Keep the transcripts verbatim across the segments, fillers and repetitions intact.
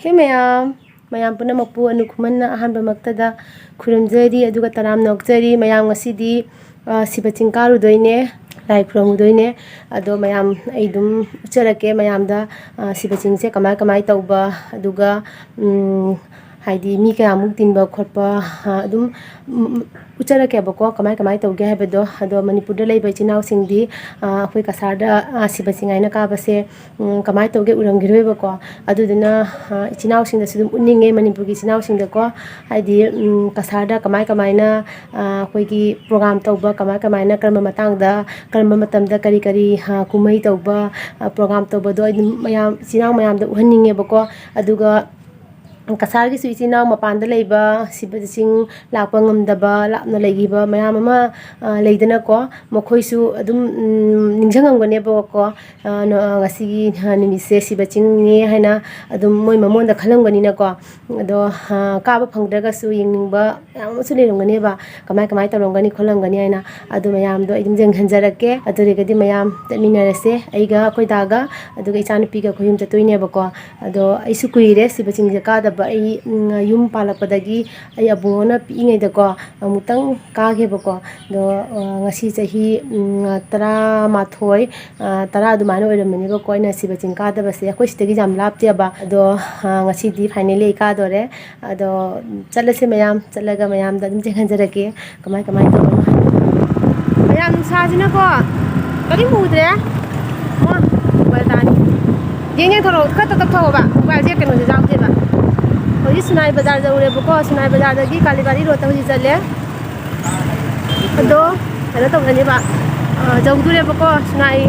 ꯍꯦ ꯃꯌꯥꯝ, ꯃꯌꯥꯝ ꯄꯨꯝꯅꯃꯛꯄꯨ ꯑꯅꯨ ꯈꯨꯃꯟꯅ ꯑꯍꯥꯟꯕꯃꯛꯇꯗ ꯈꯨꯔꯨꯝꯖꯔꯤ, ꯑꯗꯨꯒ ꯇꯔꯥꯝꯅ ꯑꯣꯛꯆꯔꯤ꯫ ꯃꯌꯥꯝ ꯉꯁꯤꯗꯤ, ꯑ, ꯁꯤꯕ ꯆꯤꯡ ꯀꯥꯔꯨꯗꯣꯏꯅꯦ, ꯂꯥꯏ ꯈꯨꯔꯨꯝꯃꯨꯗꯣꯏꯅꯦ꯫ ꯑꯗꯣ ꯃꯌꯥꯝ, ꯑꯩ ꯑꯗꯨꯝ ꯎꯠꯆꯔꯛꯀꯦ ꯃꯌꯥꯝꯗ, ꯑ, ꯁꯤꯕ ꯆꯤꯡꯁꯦ ꯀꯃꯥꯏ ꯀꯃꯥꯏ ꯇꯧꯕ, ꯑꯗꯨꯒ, ꯎꯝ, ꯍꯥꯏꯗꯤ ꯃꯤ ꯀꯌꯥꯃꯨꯛ ꯇꯤꯟꯕ ꯈꯣꯠꯄ, ꯑ, ꯑꯗꯨꯝ, ꯎꯝ, ꯎꯠꯆꯔꯛꯀꯦꯕꯀꯣ, ꯀꯃꯥꯏ ꯀꯃꯥꯏ ꯇꯧꯒꯦ ꯍꯥꯏꯕꯗꯣ꯫ ꯑꯗꯣ ꯃꯅꯤꯄꯨꯔꯗ ꯂꯩꯕ ꯏꯆꯤꯟ ꯏꯅꯥꯎꯁꯤꯡꯗꯤ, ꯑ, ꯑꯩꯈꯣꯏ ꯀꯁꯥꯔꯗ, ꯑ, ꯁꯤꯕ ꯆꯤꯡ ꯍꯥꯏꯅ ꯀꯥꯕꯁꯦ, ꯎꯝ, ꯀꯃꯥꯏꯅ ꯇꯧꯒꯦ ꯎꯔꯝꯈꯤꯔꯣꯏꯕꯀꯣ꯫ ꯑꯗꯨꯗꯨꯅ, ꯑ, ꯏꯆꯤꯟ ꯏꯅꯥꯎꯁꯤꯡꯗꯁꯨ ꯑꯗꯨꯝ ꯎꯠꯅꯤꯡꯉꯦ, ꯃꯅꯤꯄꯨꯔꯒꯤ ꯏꯆꯤꯟ ꯏꯅꯥꯎꯁꯤꯡꯗꯀꯣ꯫ ꯍꯥꯏꯗꯤ, ꯎꯝ, ꯀꯁꯥꯔꯗ ꯀꯃꯥꯏ ꯀꯃꯥꯏꯅ, ꯑ, ꯑꯩꯈꯣꯏꯒꯤ ꯄ꯭ꯔꯣꯒ꯭ꯔꯥꯝ ꯇꯧꯕ, ꯀꯃꯥꯏ ꯀꯃꯥꯏꯅ, ꯀꯔꯝꯕ ꯃꯇꯥꯡꯗ, ꯀꯔꯝꯕ ꯃꯇꯝꯗ ꯀꯔꯤ ꯀꯔꯤ, ꯑ, ꯀꯨꯝꯍꯩ ꯇꯧꯕ, ꯑ, ꯄ꯭ꯔꯣꯒ꯭ꯔꯥꯝ ꯇꯧꯕꯗꯣ ꯑꯩ ꯑꯗꯨꯝ ꯃꯌꯥꯝ, ꯏꯆꯤꯟ ꯏꯅꯥꯎ ꯃꯌꯥꯝꯗ ꯎꯍꯟꯅꯤꯡꯉꯦꯕꯀꯣ꯫ ꯑꯗꯨꯒ ꯀꯁꯥꯔꯒꯤꯁꯨ ꯏꯆꯤꯟ ꯏꯅꯥꯎ ꯃꯄꯥꯟꯗ ꯂꯩꯕ ꯁꯤꯕꯁꯤꯡ ꯂꯥꯛꯄ ꯉꯝꯗꯕ, ꯂꯥꯞꯅ ꯂꯩꯈꯤꯕ ꯃꯌꯥꯝ ꯑꯃ, ꯑ, ꯂꯩꯗꯅꯀꯣ, ꯃꯈꯣꯏꯁꯨ ꯑꯗꯨꯝ, ꯎꯝ, ꯅꯤꯡꯁꯤꯡꯉꯝꯒꯅꯦꯕꯀꯣ꯫ ꯑ, ꯅ-, ꯑ, ꯉꯁꯤꯒꯤ, ꯑ, ꯅꯨꯃꯤꯠꯁꯦ ꯁꯤꯕ ꯆꯤꯡꯅꯤ ꯍꯥꯏꯅ ꯑꯗꯨꯝ ꯃꯣꯏ ꯃꯃꯣꯟꯗ ꯈꯜꯂꯝꯒꯅꯤꯅꯀꯣ꯫ ꯑꯗꯣ, ꯑ, ꯀꯥꯕ ꯐꯪꯗ꯭ꯔꯒꯁꯨ ꯌꯦꯡꯅꯤꯡꯕ ꯃꯌꯥꯝ ꯑꯃꯁꯨ ꯂꯩꯔꯝꯒꯅꯦꯕ, ꯀꯃꯥꯏ ꯀꯃꯥꯏ ꯇꯧꯔꯝꯒꯅꯤ ꯈꯣꯠꯂꯝꯒꯅꯤ ꯍꯥꯏꯅ꯫ ꯑꯗꯨ ꯃꯌꯥꯝꯗꯣ ꯑꯩ ꯑꯗꯨꯝ ꯌꯦꯡꯍꯟꯖꯔꯛꯀꯦ꯫ ꯑꯗꯨ ꯑꯣꯏꯔꯒꯗꯤ ꯃꯌꯥꯝ ꯆꯠꯃꯤꯟꯅꯔꯁꯦ, ꯑꯩꯒ ꯑꯩꯈꯣꯏ ꯗꯥꯒ, ꯑꯗꯨꯒ ꯏꯆꯥꯅꯨꯄꯤꯒ ꯑꯩꯈꯣꯏ ꯑꯍꯨꯝ ꯆꯠꯇꯣꯏꯅꯦꯕꯀꯣ꯫ ꯑꯗꯣ ꯑꯩꯁꯨ ꯀꯨꯏꯔꯦ ꯁꯤꯕ ꯆꯤꯡꯁꯦ ꯀꯥꯗꯕ꯫ ꯑꯩ, ꯎꯝ, ꯌꯨꯝ ꯄꯥꯜꯂꯛꯄꯗꯒꯤ ꯑꯩ ꯑꯕꯨꯡꯉꯣꯅ ꯄꯤꯛꯏꯉꯩꯗꯀꯣ ꯑꯃꯨꯛꯇꯪ ꯀꯥꯈꯤꯕꯀꯣ꯫ ꯑꯗꯣ, ꯑ, ꯉꯁꯤ ꯆꯍꯤ, ꯎꯝ, ꯇꯔꯥꯃꯥꯊꯣꯏ, ꯑ, ꯇꯔꯥ ꯑꯗꯨꯃꯥꯏꯅ ꯑꯣꯏꯔꯝꯃꯅꯦꯕꯀꯣ ꯑꯩꯅ ꯁꯤꯕ ꯆꯤꯡ ꯀꯥꯗꯕꯁꯦ꯫ ꯑꯩꯈꯣꯏ ꯁꯤꯗꯒꯤ ꯌꯥꯝ ꯂꯥꯞꯇꯦꯕ꯫ ꯑꯗꯣ, ꯑ, ꯉꯁꯤꯗꯤ finally ꯑꯩ ꯀꯥꯗꯣꯔꯦ꯫ ꯑꯗꯣ ꯆꯠꯂꯁꯦ ꯃꯌꯥꯝ, ꯆꯠꯂꯒ ꯃꯌꯥꯝꯗ ꯑꯗꯨꯝ ꯌꯦꯡꯍꯟꯖꯔꯛꯀꯦ ꯀꯃꯥꯏ ꯀꯃꯥꯏ ꯇꯧꯕꯅꯣ ꯍꯥꯏꯕꯗꯣ꯫ ꯃꯌꯥꯝ ꯅꯨꯡꯁꯥꯁꯤꯅꯀꯣ ꯀꯔꯤꯝ ꯎꯗ꯭ꯔꯦ꯫ ꯃꯣꯏ ꯃꯣꯕꯥꯏꯜ ꯇꯥꯅꯤ꯫ ꯌꯦꯡ ꯌꯦꯡꯊꯣꯔꯛꯑꯣ, ꯈꯔ ꯇꯞ ꯇꯞ ꯊꯧꯑꯣꯕ, ꯃꯣꯕꯥꯏꯜꯁꯦ ꯀꯩꯅꯣꯁꯦ ꯌꯥꯎꯗꯦꯕ꯫ ꯍꯧꯖꯤꯛ ꯁꯤꯅꯥꯏ ꯕꯖꯥꯔ ꯌꯧꯔꯦꯕꯀꯣ, ꯁꯤꯅꯥꯏ ꯕꯖꯥꯔꯗꯒꯤ ꯀꯥꯂꯤꯕꯥꯔꯤ ꯔꯣꯗꯇ ꯍꯧꯖꯤꯛ ꯆꯠꯂꯦ꯫ ꯑꯗꯣ ꯀꯩꯅꯣ ꯇꯧꯒꯅꯦꯕ, ꯑ, ꯌꯧꯗꯣꯔꯦꯕꯀꯣ, ꯁꯤꯅꯥꯏ,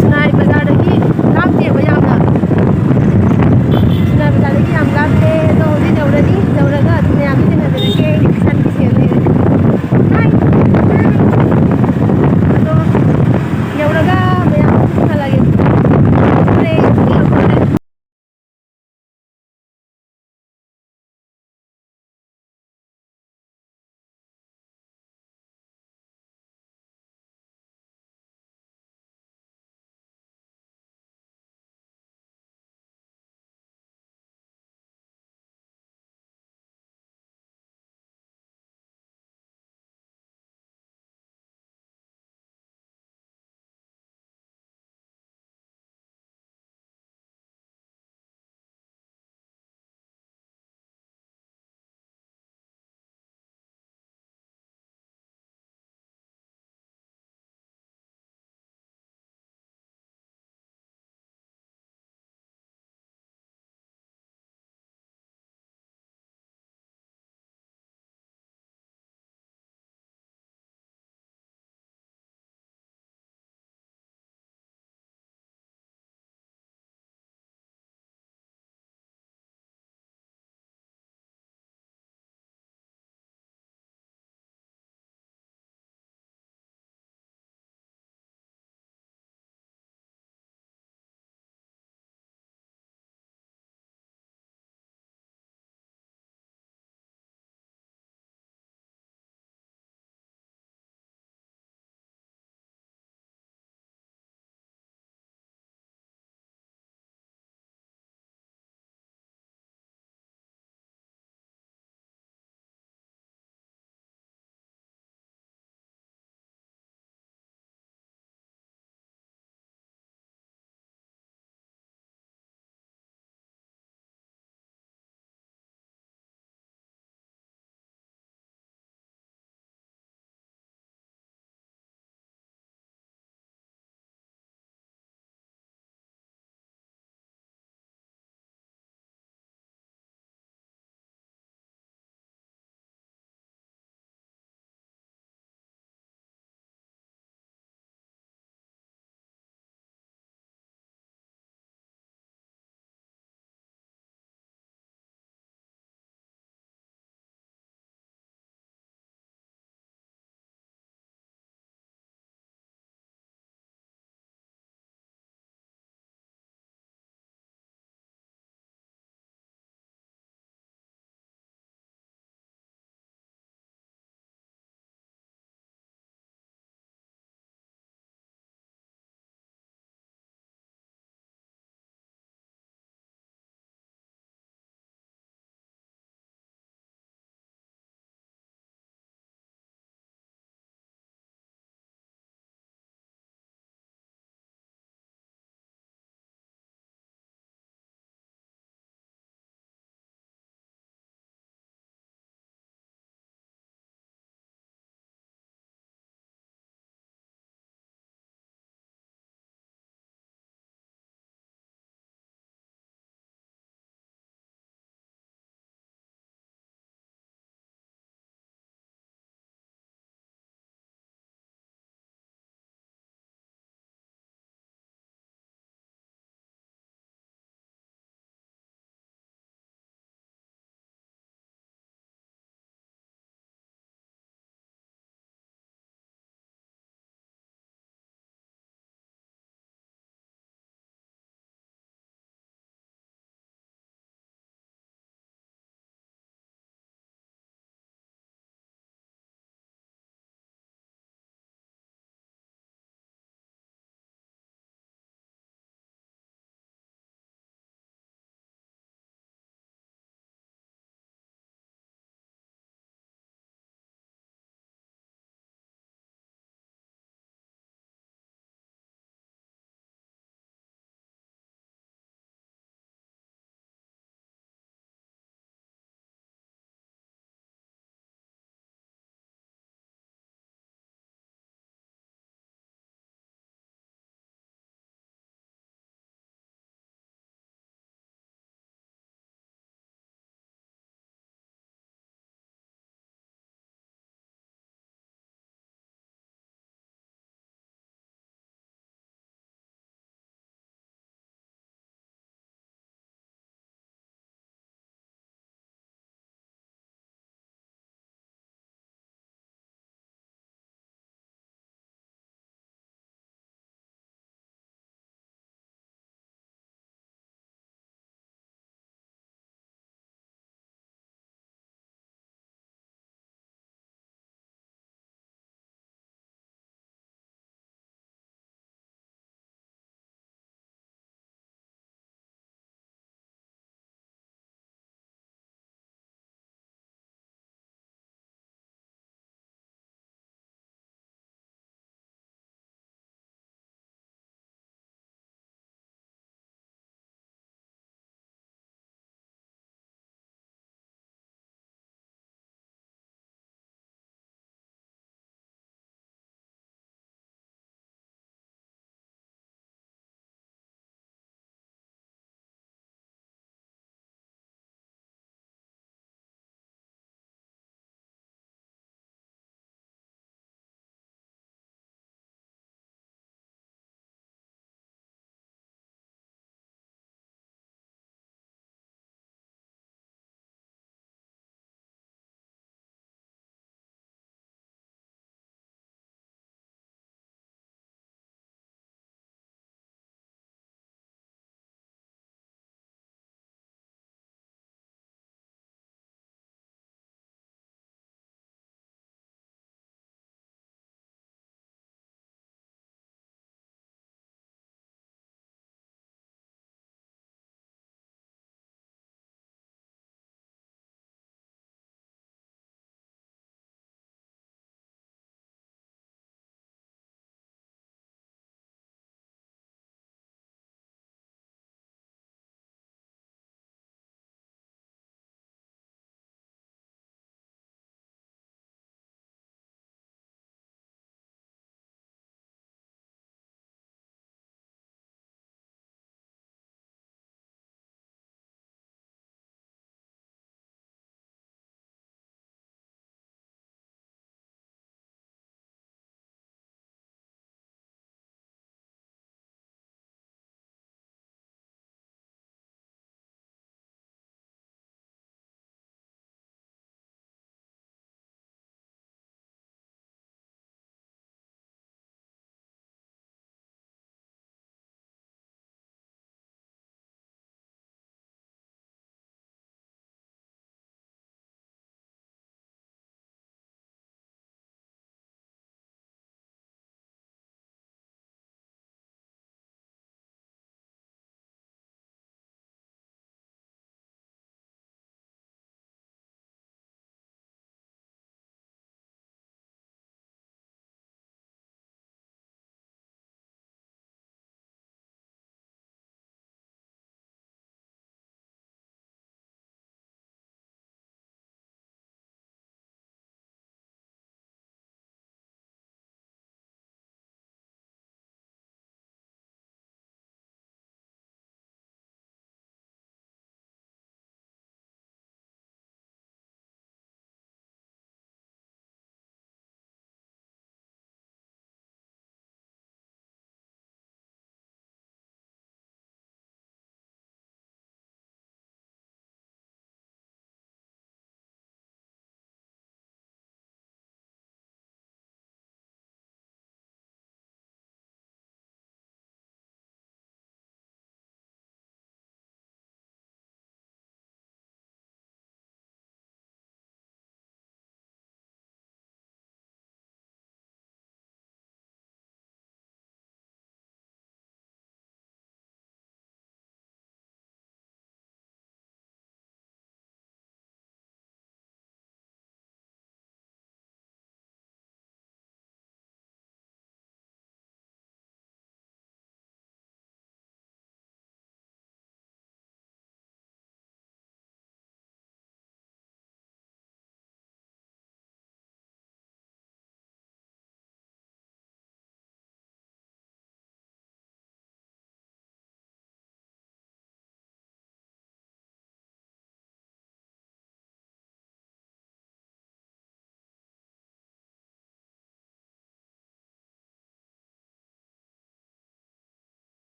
ꯁꯤꯅꯥꯏ ꯕꯖꯥꯔꯗꯒꯤ ꯂꯥꯞꯇꯦꯕ ꯌꯥꯝꯅ꯫ ꯁꯤꯅꯥꯏ ꯕꯖꯥꯔꯗꯒꯤ ꯌꯥꯝ ꯂꯥꯞꯇꯦ꯫ ꯑꯗꯣ ꯍꯧꯖꯤꯛ ꯌꯧꯔꯅꯤ, ꯌꯧꯔꯒ ꯑꯗꯨꯝ ꯃꯌꯥꯝꯗ ꯊꯦꯡꯅꯖꯔꯛꯀꯦ꯫ ꯏꯁꯥꯅ ꯊꯦꯡꯅꯖꯔꯛꯀꯦ꯫ ꯑꯗꯣ ꯌꯧꯔꯒ ꯃꯌꯥꯝ ꯊꯦꯡꯅꯔꯒꯦ꯫ ꯌꯧꯔꯦ, ꯌꯧꯔꯦ꯫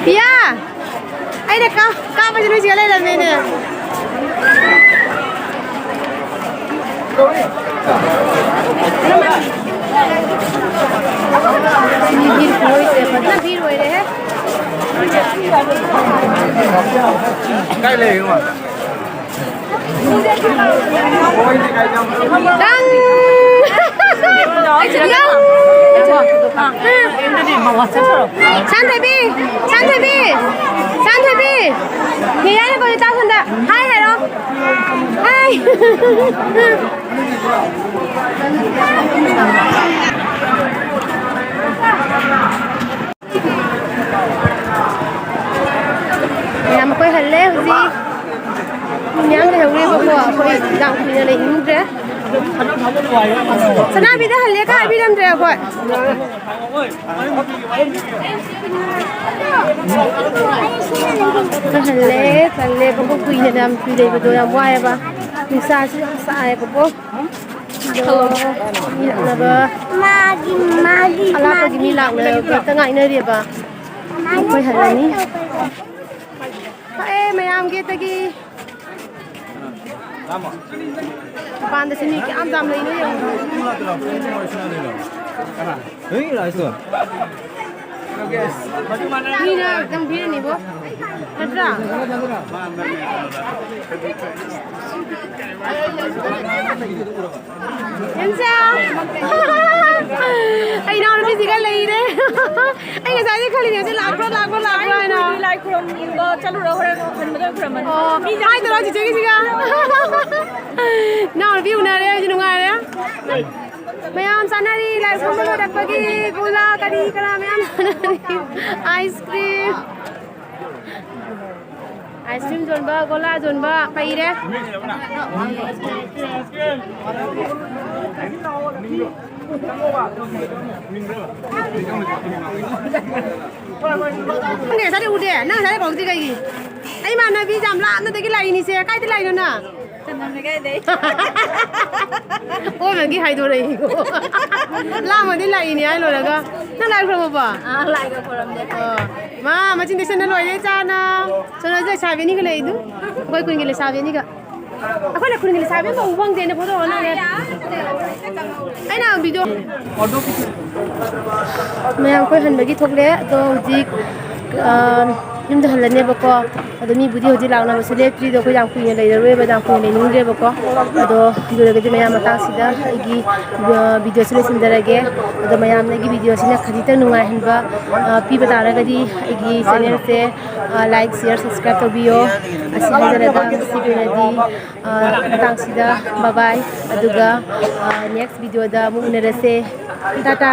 ꯄꯤꯌꯥ! ꯑꯩꯅ ꯀꯥ-, ꯀꯥꯞꯄꯁꯦ ꯅꯣꯏ ꯆꯦ ꯂꯩꯔꯝꯃꯦꯅꯦ꯫ ꯐꯖꯅ ꯚꯤꯔ ꯑꯣꯏꯔꯦꯍꯦ꯫ ꯀꯥꯏ ꯂꯩꯔꯤꯅꯣ? ꯅꯪ! ꯅꯪ! ꯁꯥꯟꯊꯣꯏꯕꯤ! ꯁꯥꯟꯊꯣꯏꯕꯤ! ꯁꯥꯟꯊꯣꯏꯕꯤ! ꯌꯥꯏꯌꯦ, ꯀꯣꯟꯅ ꯆꯥꯎ ꯁꯣꯝꯗ꯫ ꯍꯥꯏ ꯍꯥꯏꯔꯣ꯫ ꯍꯥꯏ! ꯃꯌꯥꯝ ꯑꯩꯈꯣꯏ ꯍꯜꯂꯦ ꯍꯧꯖꯤꯛ꯫ ꯃꯤ ꯃꯌꯥꯝ ꯂꯩꯍꯧꯔꯤꯕꯀꯣ, ꯑꯩꯈꯣꯏ ꯌꯥꯝ ꯀꯨꯏꯅ ꯂꯩꯅꯤꯡꯗ꯭ꯔꯦ꯫ ꯁꯅꯥꯕꯤꯗ ꯍꯜꯂꯦ ꯀꯥꯏ ꯍꯥꯏꯕꯤꯔꯝꯗ꯭ꯔꯦ ꯑꯩꯈꯣꯏ꯫ ꯍꯜꯂꯦ, ꯇꯜꯂꯦ꯫ ꯕꯕꯣꯛ ꯀꯨꯏꯅ ꯌꯥꯝ ꯀꯨꯏ ꯂꯩꯕꯗꯣ ꯌꯥꯝ ꯋꯥꯏꯑꯦꯕ꯫ ꯅꯨꯡꯁꯥꯁꯨ ꯌꯥꯝ ꯁꯥꯏꯌꯦꯕꯀꯣ꯫ ꯑꯗꯣ ꯃꯤ ꯂꯥꯛꯅꯕ, ꯃꯥꯒꯤ, ꯃꯥꯒꯤ, ꯑꯂꯥꯞꯄꯒꯤ ꯃꯤ ꯃꯥꯒꯤ꯫ ꯂꯥꯛꯅꯕ ꯈꯛꯇ ꯉꯥꯏꯅꯔꯦꯕ꯫ ꯑꯩꯈꯣꯏ ꯍꯜꯂꯅꯤ꯫ ꯍꯣꯏ, ꯃꯌꯥꯝ ꯒꯦꯠꯇꯒꯤ꯫ ꯃꯄꯥꯟꯗꯁꯨ ꯃꯤ ꯀꯌꯥꯝ ꯌꯥꯝ ꯂꯩꯅꯣ ꯌꯦꯡꯉꯣ꯫ ꯃꯤꯅ ꯑꯗꯨꯝ ꯄꯤꯔꯅꯤꯕꯣ꯫ ꯅꯠꯇ꯭ꯔꯥ? ꯌꯦꯡꯁꯦ꯫ ꯑꯩ ꯏꯅꯥꯎꯅꯨꯄꯤꯁꯤꯒ ꯂꯩꯔꯦ꯫ ꯑꯩ ꯉꯁꯥꯏꯗꯩ ꯈꯜꯂꯤꯅꯦ, ꯁꯤ ꯂꯥꯛꯄ꯭ꯔꯥ, ꯂꯥꯛꯄ꯭ꯔꯥ, ꯂꯥꯛꯄ꯭ꯔꯥ ꯍꯥꯏꯅ꯫ ꯈꯨꯔꯨꯝꯕ ꯆꯠꯂꯨꯔ ꯍꯣꯔꯦꯟ ꯍꯟꯕꯗ ꯑꯣꯏꯅ ꯈꯨꯔꯨꯝꯃꯅꯤ꯫ ꯑꯣ, ꯃꯤ ꯍꯥꯏꯗꯔꯣ ꯆꯤꯆꯦꯒꯤꯁꯤꯒ? ꯏꯅꯥꯎꯅꯨꯄꯤ ꯎꯅꯔꯦ, ꯑꯩꯁꯨ ꯅꯨꯡꯉꯥꯏꯔꯦ꯫ ꯃꯌꯥꯝ ꯆꯥꯅꯔꯤ, ꯂꯥꯏ ꯈꯨꯔꯨꯝꯕ ꯂꯣꯏꯔꯛꯄꯒꯤ ꯒꯨꯂꯥ ꯀꯔꯤ ꯀꯔꯥ ꯃꯌꯥꯝ ꯆꯥꯅꯔꯤ꯫ ꯑꯥꯏꯁ ꯀ꯭ꯔꯤꯝ, ꯑꯥꯏꯁ ꯀ꯭ꯔꯤꯝ ꯌꯣꯟꯕ, ꯒꯣꯂꯥ ꯌꯣꯟꯕ ꯄꯩꯔꯦ꯫ ꯅꯪ ꯉꯁꯥꯏꯗꯩ ꯎꯗꯦ? ꯅꯪ ꯉꯁꯥꯏꯗꯩ ꯀꯧꯔꯛꯇꯦ ꯀꯩꯒꯤ? ꯑꯩ ꯏꯃꯥꯟꯅꯕꯤ ꯌꯥꯝ ꯂꯥꯞꯅꯗꯒꯤ ꯂꯥꯛꯏꯅꯤꯁꯦ꯫ ꯀꯥꯏꯗ ꯂꯥꯛꯏꯅꯣ ꯅꯪ? ꯀꯩꯅꯣꯅꯦ, ꯀꯥꯏꯗꯩ? ꯑꯣꯏꯕꯒꯤ ꯍꯥꯏꯗꯣꯔꯛꯏꯀꯣ꯫ ꯂꯥꯞꯅꯗꯤ ꯂꯥꯛꯏꯅꯦ ꯍꯥꯏ ꯂꯣꯏꯔꯒ꯫ ꯅꯪ ꯂꯥꯏ ꯈꯨꯔꯨꯝꯃꯕꯣ? ꯑꯥ, ꯂꯥꯏꯒ ꯈꯨꯔꯨꯝꯗꯦ꯫ ꯑꯣ꯫ ꯃꯥ, ꯃꯆꯤꯟ ꯇꯦꯛꯁꯟꯅ ꯂꯣꯏꯔꯦ ꯆꯥꯅ꯫ ꯁꯣꯝꯗ ꯂꯩꯁꯥꯕꯤ ꯑꯅꯤꯒ ꯂꯩꯗꯨ꯫ ꯑꯩꯈꯣꯏ ꯈꯨꯟꯒꯤ ꯂꯩꯁꯥꯕꯤ ꯑꯅꯤꯒ꯫ ꯑꯩꯈꯣꯏꯅ ꯈꯨꯟꯒꯤ ꯂꯩꯁꯥꯕꯤ ꯑꯃ ꯎꯕ ꯐꯪꯗꯦꯅꯦ, ꯐꯣꯇꯣ ꯅꯝꯃꯦ꯫ ꯑꯩꯅ ꯚꯤꯗꯤꯑꯣ ꯃꯌꯥꯝ ꯑꯩꯈꯣꯏ ꯍꯟꯕꯒꯤ ꯊꯣꯛꯂꯦ, ꯑꯗꯣ ꯍꯧꯖꯤꯛ, ꯑ, ꯌꯨꯝꯗ ꯍꯜꯂꯅꯦꯕꯀꯣ꯫ ꯑꯗꯣ ꯃꯤꯕꯨꯗꯤ ꯍꯧꯖꯤꯛ ꯂꯥꯛꯅꯕꯁꯨ ꯂꯦꯞꯇ꯭ꯔꯤ, ꯑꯗꯣ ꯑꯩꯈꯣꯏ ꯌꯥꯝ ꯀꯨꯏꯅ ꯂꯩꯔꯔꯣꯏꯕ, ꯌꯥꯝ ꯀꯨꯏꯅ ꯂꯩꯅꯤꯡꯗ꯭ꯔꯦꯕꯀꯣ꯫ ꯑꯗꯣ ꯑꯗꯨ ꯑꯣꯏꯔꯒꯗꯤ ꯃꯌꯥꯝ ꯃꯇꯥꯡꯁꯤꯗ ꯑꯩꯒꯤ, ꯑ, ꯚꯤꯗꯤꯑꯣꯁꯤ ꯂꯣꯏꯁꯤꯟꯖꯔꯒꯦ꯫ ꯑꯗꯣ ꯃꯌꯥꯝꯅ ꯑꯩꯒꯤ ꯚꯤꯗꯤꯑꯣꯁꯤꯅ ꯈꯖꯤꯛꯇꯪ ꯅꯨꯡꯉꯥꯏꯍꯟꯕ, ꯑ, ꯄꯤꯕ ꯇꯥꯔꯒꯗꯤ ꯑꯩꯒꯤ ꯆꯦꯅꯦꯜꯁꯦ, ꯑ, like, share, subscribe ꯇꯧꯕꯤꯌꯣ꯫ ꯑꯁꯤ ꯍꯥꯏꯖꯔꯒ ꯉꯁꯤꯒꯤ ꯑꯣꯏꯅꯗꯤ, ꯑ, ꯃꯇꯥꯡꯁꯤꯗ bye bye꯫ ꯑꯗꯨꯒ, ꯑ, next ꯚꯤꯗꯤꯑꯣꯗ ꯑꯃꯨꯛ ꯎꯅꯔꯁꯦ꯫ ꯇꯥꯇꯥ꯫